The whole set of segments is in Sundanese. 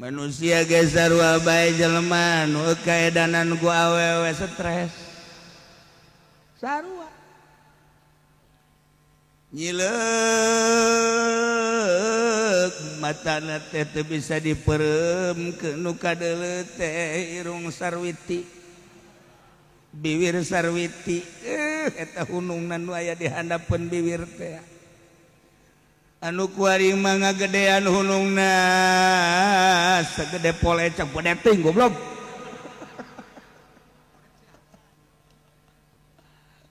Manusia ge sarua bae jelema nu kaedanan ku awewe stres. Sarua. Nyileuk matana teh teu bisa dipereum nu kadeuleu teh irung sarwiti. Bibir sarwiti eta hunungna nu aya di handapeun bibir teh. Anu kuari mah ngagedean hunungna segede polecek gede teuing goblok.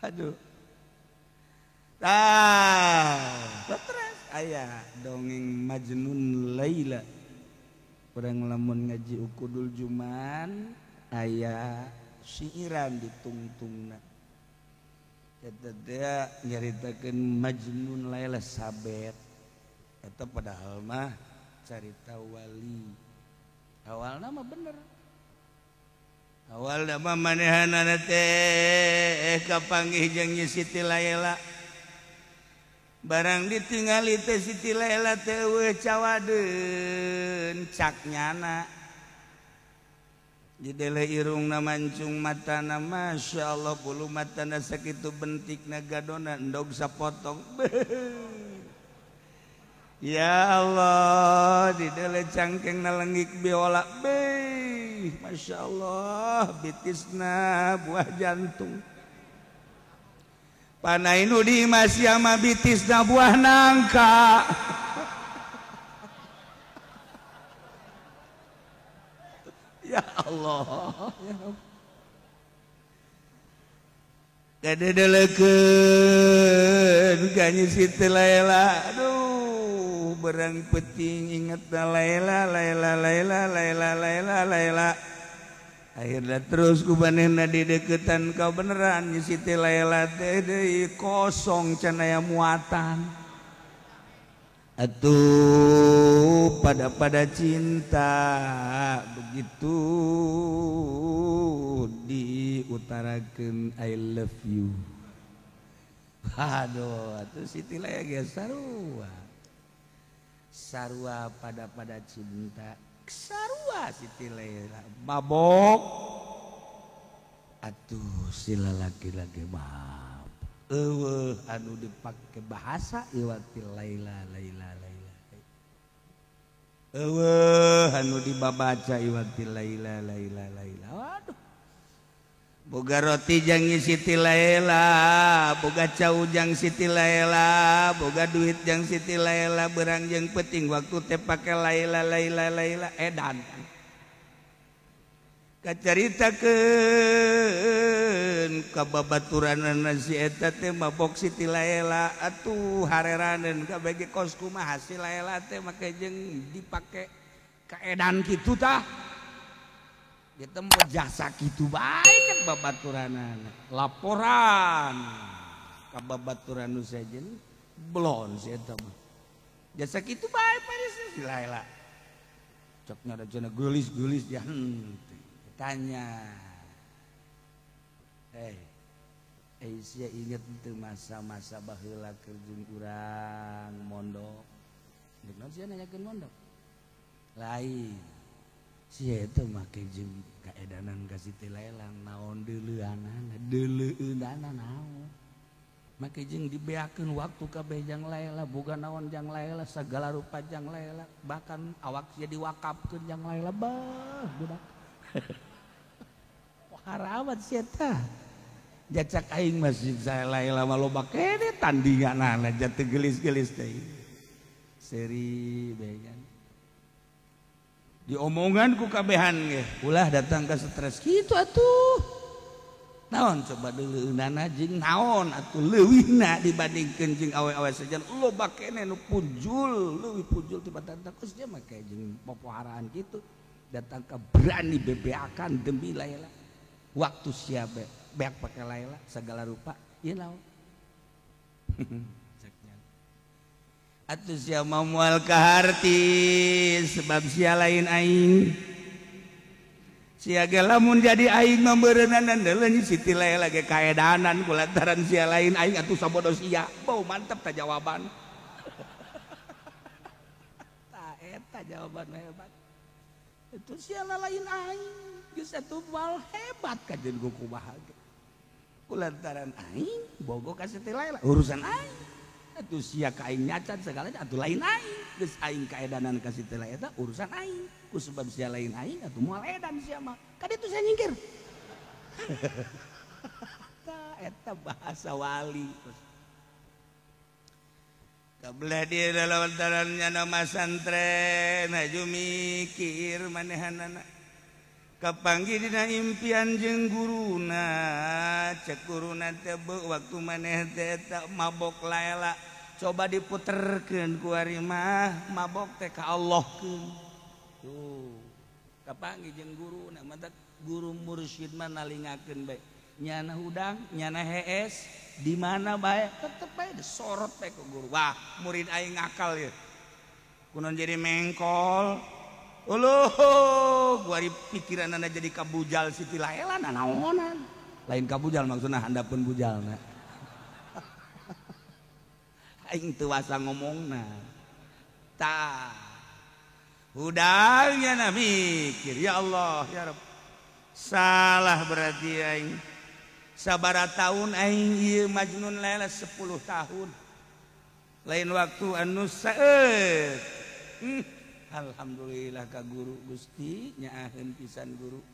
Aduh. Tah, stres aya dongeng Majnun Laila. Urang lamun ngaji Ukudul Juman aya siiran ditungtungna. Eta teh nyaritakeun Majnun Laila sabet. Eta padahal mah carita wali. Awalna mah bener. Awalna mah manehanana teh kapanggih jeung Siti Laila. Barang ditingali teh Siti Laila teh eueuh cawadeun cak nyana. Didele irungna mancung matana Masya Allah bulu matana sakitu bentikna gadona endog sapotong. Ya Allah didele cangkengna lengik biola beuh Masya Allah bitisna buah jantung. Panai nu di masih sama bitisna buah nangka. Ya Allah, ya Allah. Kadedelekeun ka Nyi Siti Laila. Aduh, berang peting inget Laila, Laila, Laila, Laila, Laila, Laila. Akhirnya terus ku manehna dideketan kau beneran Nyi Siti Laila teh deui kosong can aya muatan. Atuh pada cinta begitu diutarakeun I love you. Aduh, atuh Siti Laila ge sarua. Sarua pada cinta. Sarua Siti Laila mabok. Atuh sila laki-laki maaf. Eueuh anu dipake bahasa iwati Laila Laila Laila. Eueuh anu dibabaca iwati Laila Laila Laila. Waduh. Boga roti jang Siti Laila, boga cau jang Siti Laila, boga duit jang Siti Laila, berang jeung penting waktu teh pake Laila Laila Laila edan. Kacaritakeun ka babaturanana si eta teh mabok Siti Laila atuh hareraneun kabeh ge kos kumaha si Laila teh make jeung dipake kaedan kitu tah. Ditempo jasa kitu bae cek babaturanana. Laporan ka babaturan nu sejen belon si eta mah. Jasa kitu bae paris si Laila. Cek nya da cenah geulis-geulis ya henteu. Tanya, sia inget teu masa-masa baheula keur jeung urang mondok. Deuk naon sia nanyakeun mondok? Lain. Sia teh make jeung kaedanan ka Siti Laila naon deuleuanana, deuleueunana naon. Make jeung dibeakeun waktu kabeh jang Laila, boga naon jang Laila, sagala rupa jang Laila, bahkan awak sia diwakafkeun jang Laila bah budak. Haramat sia tah. Jacak aing masih saya Laila mah loba kene tandinganana jatuh gelis-gelis teh. Seri bae kan. Diomongan ku kabehan ge, ulah datang ka stres kitu atuh. Naon coba deuleueunana jeung naon atuh leuwihna dibandingkeun jeung awe-awe sejen loba kene nu pujul, leuwih pujul tibatan kos dia make jeung popoharaan kitu. Datang ke berani bebeakan demi Laila. Waktu siap beak pakai Laila segala rupa, ieu naon. Atuh sia mau moal kaharti sebab sia lain aing. Sia ge lamun jadi aing mah beureunanan deuleu Siti Laila ge kaedanan kulantaran sia lain aing atuh sabodo sia. Bau mantep ta jawaban. Tah eta jawaban hebat. Itu sia lain aing geus atuh wal hebat kajen ku bahagia. Kulantaran aing bogo ka Siti Laila urusan aing. Atuh sia ka aing nyacat segala atuh lain aing. Geus aing kaedanan ka Siti Laila eta urusan aing. Ku sebab sia lain aing atuh moal edan sia mah. Ka ditu sia nyingkir. Eta bahasa wali. Kabelah dia dalam antaranya nama santren haju mikir manehanana kapanggih dina impian jeung guruna cek guruna teh waktu maneh teh mabok Laela coba diputerkeun ku ari mah mabok teh ka Allahkeun tuh kapanggih jeung guruna mata guru mursyid mah nalingakeun bae nyana hudang nyana hees di mana bae tetep bae disorot bae ku guru. Wah murid aing ngakal ya kunon jadi mengkol uluh guari pikiranana jadi kabujal Siti Laela nanaonan lain kabujal maksudna handapeun bujalna aing teu wasa ngomongna tah hudang nyana mikir ya Allah ya Rabb salah berarti aing sabara tahun aing ieu Majnun Laila 10 tahun lain waktu anu saeut. Alhamdulillah ka guru Gusti nyaaheun pisan guru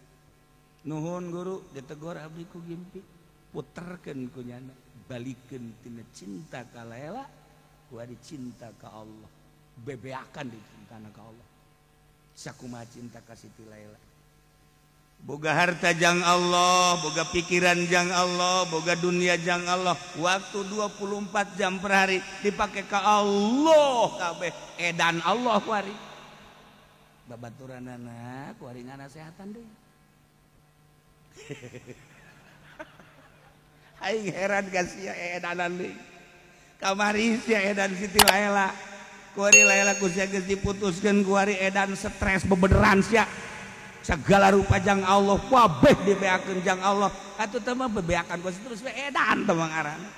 nuhun guru ditegur abdi ku Gimpi puterkeun ku nyana balikeun tina cinta ka Laila ku ari cinta ka Allah bebeakan di cintana ka Allah sakumaha cinta ka Siti Laila. Boga harta jang Allah, boga pikiran jang Allah, boga dunia jang Allah. Waktu 24 jam per hari dipakai ke Allah kabeh. Edan Allah kuari. Babaturanana kuari nganasehatan deui. Aing heran ka sia edanan deui. Kamari sia edan Siti Laila. Kuari Laila ku sia geus diputuskeun kuari edan stres bebeneran sia. Segala rupa jang Allah wabeh dibeakeun jang Allah atuh teh mah bebeakan ku terus we edan teh ngaranna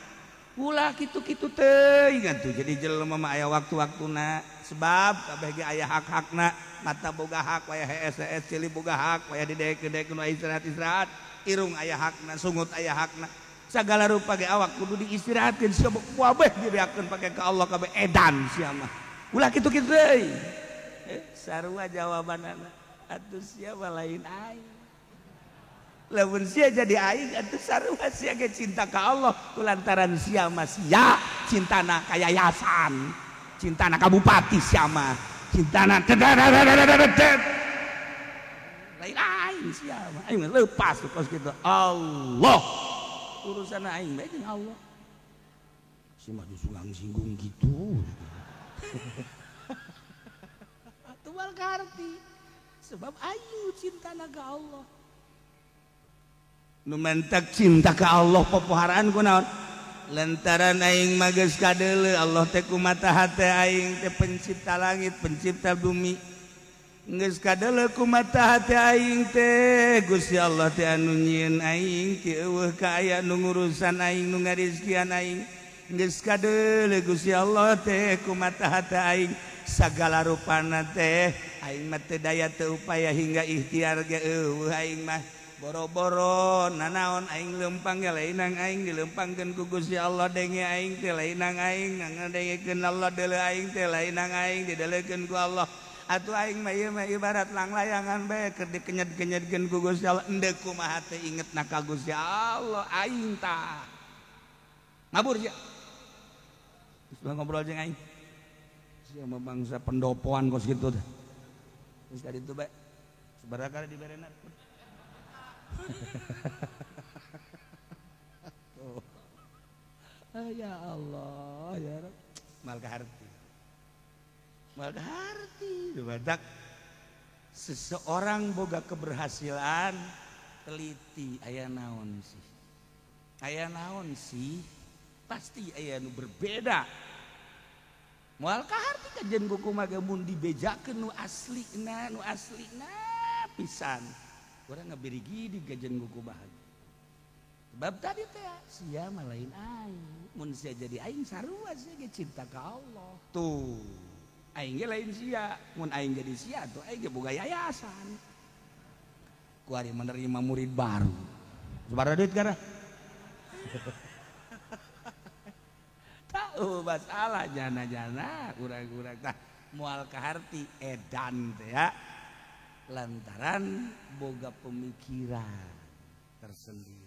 ulah kitu-kitu teuing atuh jadi jelema mah aya waktu-waktuna sebab kabeh ge aya hak-hakna mata boga hak waya hees-hees ceuli boga hak waya didekeun-dekeun aya istirahat-istirahat irung aya hakna sungut aya hakna segala rupa ge awak kudu diistirahatkeun sia wabeh dibeakeun pake ka Allah kabeh edan sia mah ulah kitu-kitu teuing sarua jawabanana atuh siapa lain aing lamun sia jadi aing atuh sarua sia ge cinta ka Allah kulantaran sia mah sia cintana ka yayasan cintana ka bupati sia mah cintana lain aing sia mah aing lepas kos kitu Allah urusan aing bae jeung Allah si mah sunggang-singgung gitu atuh bal karti sebab ayu cinta ka Allah nu mentak cinta ka Allah popoharaan ku naon lantaran aing mah geus kadeuleu Allah teh kumata hate aing teh pencipta langit pencipta bumi geus kadeuleu kumata hate aing teh Gusti Allah teh anu nyieun aing ti eueuh ka aya nu ngurusan aing nu ngarizkian aing geus kadeuleu Gusti Allah teh kumata hate aing sagala rupana teh aing mah teu daya teu upaya hingga ikhtiar ge eueuh aing mah boro-boro nanaon aing leumpang ge lainang aing dileumpangkeun ku Gusti Allah denge aing teh lainang aing ngadengekeun Allah deuleu aing teh lainang aing dideleukeun ku Allah atuh aing mah ieu mah ibarat langlayangan bae keur dikenyet-kenyetkeun ku Gusti Allah endeu kumaha teh ingetna ka Gusti Allah aing tah ngabur sia geus ngobrol jeung aing sama bangsa pendopoan kos gitu teh. Geus ka ditu bae. Sabaraha kali diberena. Tuh. Ya Allah, ya Rabb. Mal kaharti. Mal kaharti. Badak seseorang boga keberhasilan teliti aya naon sih. Aya naon sih? Pasti aya nu berbeda. Moal kaharti kajen kumaha ge mun dibejakeun nu aslina pisan. Urang ngabirigi di gajen kuku bahagia. Sebab tadi teh sia mah lain aing. Mun sia jadi aing sarua sia ge cinta ka Allah. Tuh. Aing ge lain sia, mun aing jadi sia tuh aing ge boga yayasan. Kuari menerima murid baru. Sabaraha duit gara? Tahu masalah jana-jana urang-urang tah moal kaharti edan teh ya. Lantaran boga pemikiran tersendiri.